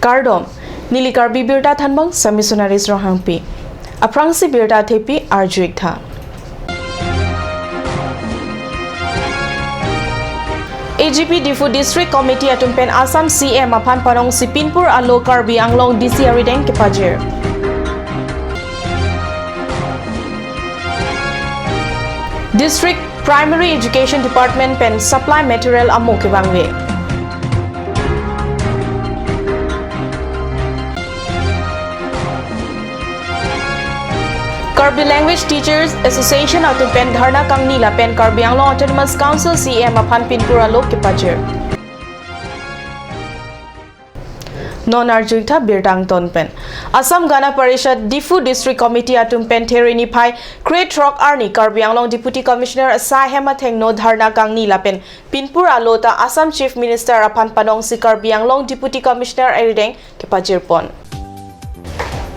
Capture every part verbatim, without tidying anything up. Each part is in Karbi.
Kardom, neli Karbi Birta thanbang Sami Sonaris Ronghangpi. Aphrangsi birta athepi arju-ik tha. A G P Diphu District Committee atum pen Assam C M aphan panongsi pinpur alo Karbi Anglong D C arideng kepajir. District Primary Education Department pen supply material amo kevangve. Karbi Language Teachers Association atum pen dharna kangni lapen Karbi Anglong Autonomous Council C M aphan pinpur alo kepajir. Non arju-ik tha birta angton pen. Assam Gana Parishad Diphu District Committee atum pen There niphai krethrok arni Karbi Anglong Deputy Commissioner asai ahem athengno dharna kangni lapen pinpur alo ta Assam Chief Minister aphan panongsi Karbi Anglong Deputy Commissioner arideng kepajir pon.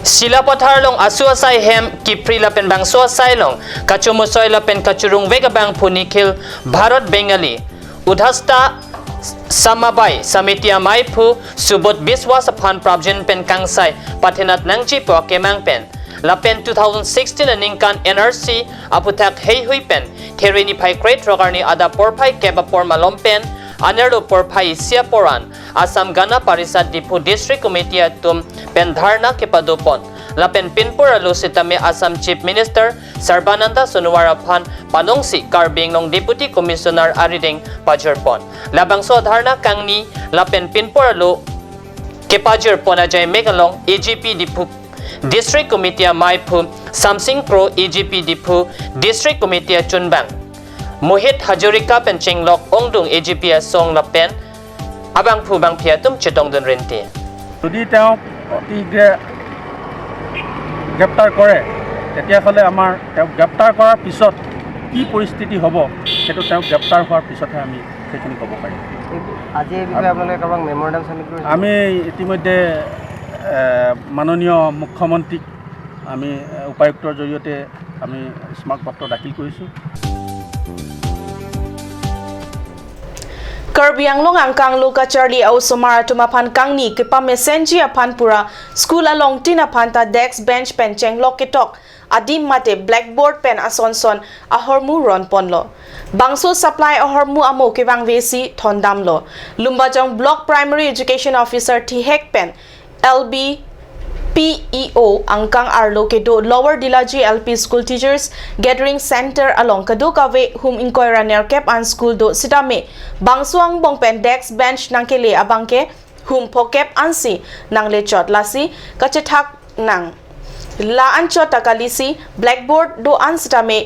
Silapathar along asu asai ahem kiphri lapen bangso asai along kachomosoi lapen kachorongvek abangphu Nikhil Bharat Bengali Udhasta Samabai Samiti amaiphu Subodh Biswas aphan prapjin pen kangsai pathenat nangji pu akemang pen lapen two thousand sixteen aningkan N R C aphuthak heihui pen There niphai krethrok arni adap porphai kep apor malom pen anerlo porphai isi apor an Assam Gana Parishad Diphu District Committee atum pen dharna kepado pon. Lapen pinpur alo sitame Assam Chief Minister Sarbananda Sonowal aphan panongsi Karbi Anglong Deputy Commissioner arideng pajir pon. Labangso dharna kangni lapen pinpur alo kepajir pon ajai mek along A G P Diphu District Committee amaiphu Samsing Kro, A G P Diphu District Committee achunbang Mohit Hazarika pen chenglok ongdung A G P asong lapen abangphu bangphi atum chetongdun rinti. যদি তেওঁক অতি শীঘ্ৰে গ্ৰেপ্তাৰ কৰে, তেতিয়াহ'লে আমাৰ তেওঁক গ্ৰেপ্তাৰ কৰাৰ পিছত কি পৰিস্থিতি হ'ব, সেইটো তেওঁক গ্ৰেপ্তাৰ হোৱাৰ পিছতহে আমি সেইখিনি ক'ব পাৰিম। আজি এই বিষয়ে আপোনালোকে কাৰোবাক মেমৰেণ্ডাম ছাবমিট কৰিছে? আমি ইতিমধ্যে, এ, মাননীয় মুখ্যমন্ত্ৰীক আমি, এ, উপায়ুক্তৰ জৰিয়তে আমি স্মাৰক পত্ৰ দাখিল কৰিছোঁ। Karbi Anglong angkang lo kacharli a-osomar atum aphan kangni kepamesenji aphan pura school along tin aphan ta desk bench pen chenglok ketok adim mate blackboard pen asonson ahormu ron ponlo. Bangso supply ahormu amo kevangvesi thondamlo. Lumbajong Block Primary Education Officer thihek pen L B P E O angkang arlo kedo Lower Dilaji L P School Teachers Gathering Center along kadokave hum ingkoi ra nerkep an school do sitame bangso angbong pen desk bench nangkele abangke hum phokep ansi nanglechot lasi kachethak nang. La anchot ta kalisi blackboard do an sitame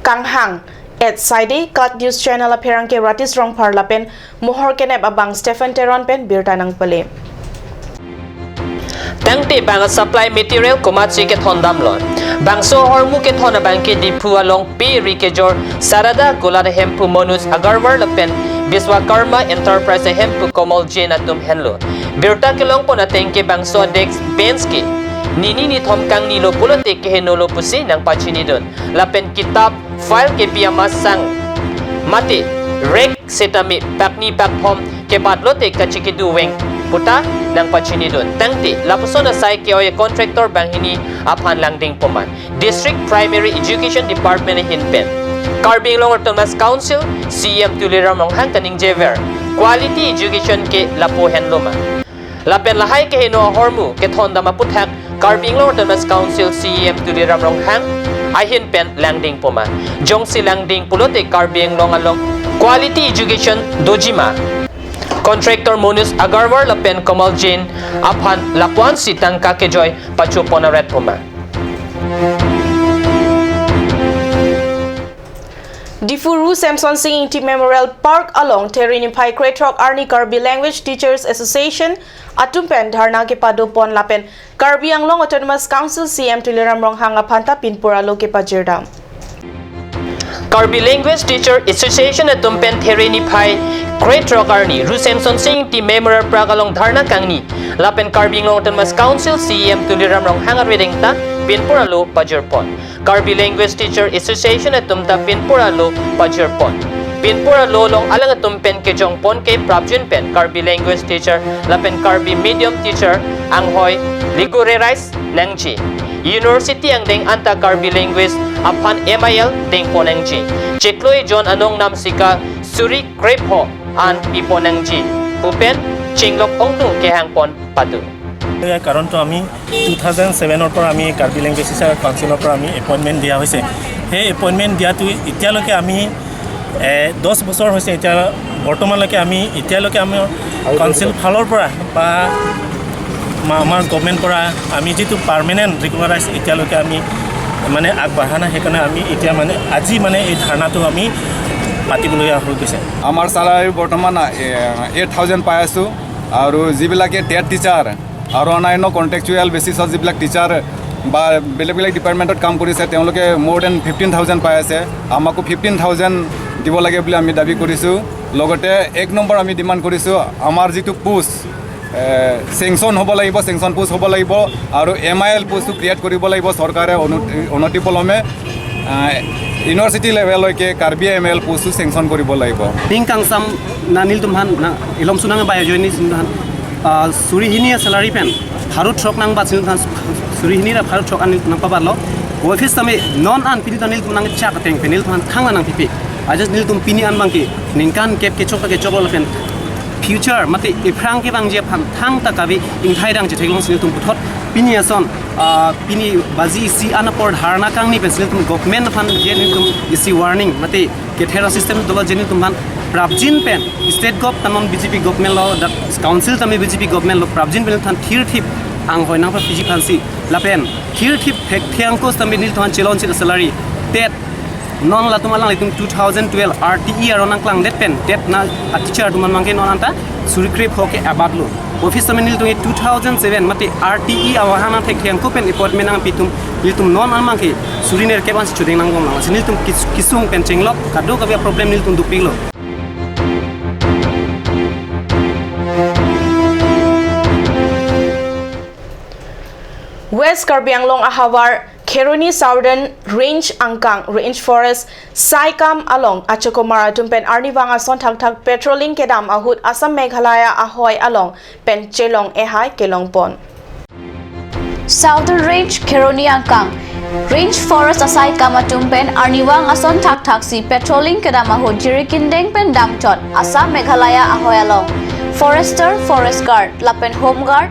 kanghang. At Saide Kat News Channel apherangke Ratis Rongphar lapen mohor kenep abang Stephen Teron pen birta nangpale. Tangte bang a-supply material komatsi kethondamlo. Bangso ahormu kethon abangke Diphu along P Ri kejor Sarada Kulat ahemphu Manoj Agarwal lapen Biswakarma Enterprise ahemphu Komal Jain atum henlo. Birta kelong pon atengke bangso desk bench ke nini nithom kangnilo pulote kehenolo pusi nangpachinidun. Lapen kitap file kepi amasang mate rack sitame pakni pakthom kebatlote kachikiduveng puta nangpachinidun. Tangte lapuson asai ke-oi contractor banghini aphan langding poman. District Primary Education Department ahin pen Karbi Anglong Autonomous Council C E M Tuliram Ronghang kaningjever quality education ke lapu henloma. Lapen lahai keheno ahormu kethondam aputhak Karbi Anglong Autonomous Council C E M Tuliram Ronghang ahin pen langding poman. Jongsi langding pulote Karbi Anglong along quality education dojima. Contractor Manoj Agarwal lapen Komal Jain aphan lapuansi tangka kejoi pacho pon aret poman. Diphu Ru Semson Sing Ingti Memorial Park along There niphai krethrok arni Karbi Language Teachers Association atum pen dharna kepado pon lapen Karbi Anglong Autonomous Council C E M Tuliram Ronghang aphan ta pinpur alo kepajirdam. Karbi Language Teacher Association atum pen There niphai krethrok arni Ru Semson Sing Ingti Memorial Park along dharna kangni lapen Karbi Anglong Autonomous Council C E M Tuliram Ronghang arideng ta pinpur alo pajir pon. Karbi Language Teacher Association atum ta pinpur alo pajir pon. Pinpur alo along alang atum pen kejong pon ke prapjin pen Karbi language teacher lapen Karbi medium teacher anghoi regularized nangji. University angdeng anta Karbi language aphan M I L deng pon nangji. Chiklo ejon anong namsika suri krepho an pi pon nangji pu pen chinglok ongdung kehang pon pado. ইয়াৰ কাৰণটো আমি two thousand ছেভেনৰ পৰা আমি Karbi language teacher কাউন্সিলৰ পৰা আমি এপইণ্টমেণ্ট দিয়া হৈছে। সেই এপইণ্টমেণ্ট দিয়াটো এতিয়ালৈকে আমি, এ, দহ বছৰ হৈছে। এতিয়া বৰ্তমানলৈকে আমি, এতিয়ালৈকে আমি কাউন্সিল ফালৰ পৰা বা মা-, আমাৰ গভৰ্ণমেণ্টৰ পৰা আমি যিটো পাৰ্মানেণ্ট ৰেগুলাৰাইজ এতিয়ালৈকে আমি মানে আগবঢ়া নাই। সেইকাৰণে আমি এতিয়া মানে আজি মানে এই ধৰ্ণাটো আমি পাতিবলগীয়া হৈ গৈছে। আমাৰ চেলাৰী বৰ্তমান, এ, এইট থাউজেণ্ড পাই আছোঁ। আৰু যিবিলাকে টেট টিচাৰ আৰু অন্যান্য কণ্ট্ৰেকচুৱেল বেচিছত যিবিলাক টিচাৰ বা বেলেগ বেলেগ ডিপাৰ্টমেণ্টত কাম কৰিছে, তেওঁলোকে মোৰ দেন ফিফটিন থাউজেণ্ড পাই আছে। আমাকো ফিফটিন থাউজেণ্ড দিব লাগে বুলি আমি দাবী কৰিছোঁ। লগতে এক নম্বৰ আমি ডিমাণ্ড কৰিছোঁ, আমাৰ যিটো পোষ্ট, এ, চেংচন হ'ব লাগিব, চেংচন পোষ্ট হ'ব লাগিব আৰু এম আই এল পোষ্টটো ক্ৰিয়েট কৰিব লাগিব চৰকাৰে অনতি-, অনতিপলমে। আহ, ইউনিভাৰ্চিটি লেভেললৈকে কাৰ্বি এম এল পোষ্টটো চেংচন কৰিব লাগিব। Ning kangsam na nelitum aphan na ilom sunang ba join ni sung aphan, ah, suri hini a salary pen pharo throk nangbat si nelitum aphan suri hini ra pharo throk an nangpabatlo. Office tame non an pini ta nelitum nangchak ateng pen nelitum aphan khang nangpipi. Ajat nelitum pini an abangke ningkan kep kechok ta kechoklo lapen future mate ephrang kevangji aphan thangta kave ingthai dang chetheklong si nelitum puthot pini ason, ah, pini baji isi an apor dharna kangni pen si nelitum government aphan je nelitum isi warning mate kether a system dolo je nelitum aphan prapjin pen state gov ta non B J P government lo, dak council tame B J P government lo, prapjin pen nelitum aphan thirthip anghoi nangpapiji aphansi lapen thirthip thek theng kos tame nelitum aphan chelon chit salary tet non latum alanglitum two thousand twelve R T E aron nangklangdet pen tet na a teacher atum an abangke non anta suri krepho ke abatlo. Office tame nelitum two thousand seven mate R T E awahan nangthek theng ko pen appointment nangpi atum nelitum non an abangke suri nerkep ansi chodeng nangbomlang. Si nelitum kis-, kisung pen chenglok kadokave problem nelitum dukpiklo. West Karbi Anglong ahavar Kheroni Southern Range angkang Range Forest saikam along achokomar atum pen arnivang ason thakthak patrolling kedam ahut Assam Meghalaya ahoi along pen chelong ehai kelong pon. Southern Range Kheroni angkang Range Forest asaikam atum pen arnivang ason thakthak si patrolling kedam ahut Jirikindeng pen damchot Assam Meghalaya ahoi along forester, forest guard lapen home guard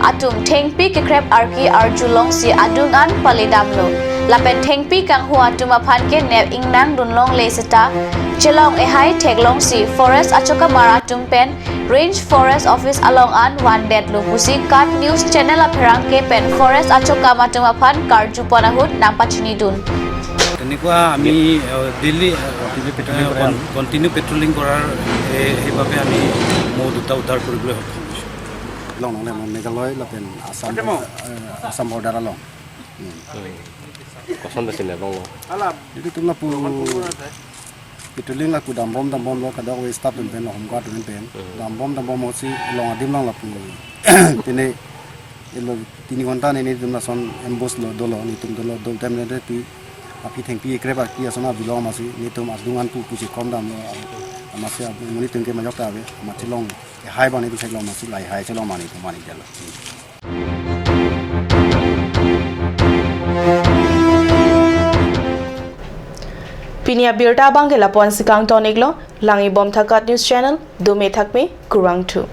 atum thengpi kekrep arki arjulong si adung an pali damlo. Lapen thengpi kanghu atum aphan ke nep ingnang dunlongle seta chelong ehai theklong si forest achokamar atum pen Range Forest Office along an vandetlo pusi KAT News Channel apherangke pen forest achokam atum aphan karju pon ahut nangpachinidun. তেনেকুৱা আমি, আহ, ডেইলি, আহ, continue patrolling আহ, কৰা। কন-, continue patrolling কৰাৰ, এ, সেইবাবে আমি মহ দুটা উদ্ধাৰ কৰিবলৈ সক্ষম হৈছোঁ। Long nang le Meghalaya lapen Assam, eh, Assam border along. Hmm. Koson besi ne long long. Jadi tum lapu patrolling lapu dambom dambom lo kadokave staff pen pen home guard pen pen. Hmm. Dambom dambom mosi long adim long lapu. Tini ilo tini ghonta neli tum lason ambush lo dolo, nelitum dolo dol tem ne de pi aphi thengpi ekrep arki ason abilo masi nelitum adung an pu pu si kom damlo. Masi abu nelitum ke majok ta ave, masi long hai bang nelitum theklong masi lahai chelong mani tum mani jalo. Pini abirta abangke lapu-an si kangton-iklo, langibom tha KAT News Channel, dome thakme, kurvangthu.